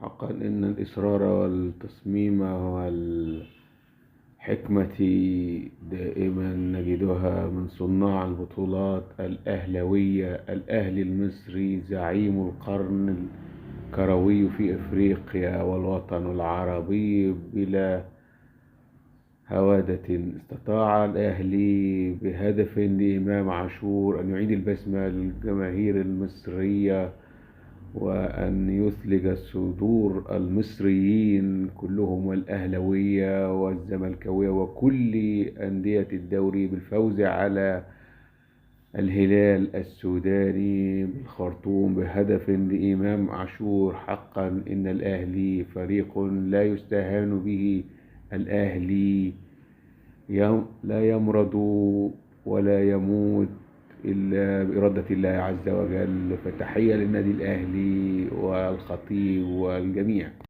حقا إن الإصرار والتصميم والحكمة دائما نجدها من صناع البطولات الأهلوية. الأهلي المصري زعيم القرن الكروي في إفريقيا والوطن العربي بلا هوادة. استطاع الأهلي بهدف لإمام عاشور أن يعيد البسمة للجماهير المصرية وأن يثلج صدور المصريين كلهم والأهلوية والزملكاوية وكل أندية الدوري بالفوز على الهلال السوداني بالخرطوم بهدف لإمام عاشور. حقا إن الأهلي فريق لا يستهان به. الأهلي لا يمرض ولا يموت إلا بإرادة الله عز وجل. فتحية للنادي الأهلي والخطيب والجميع.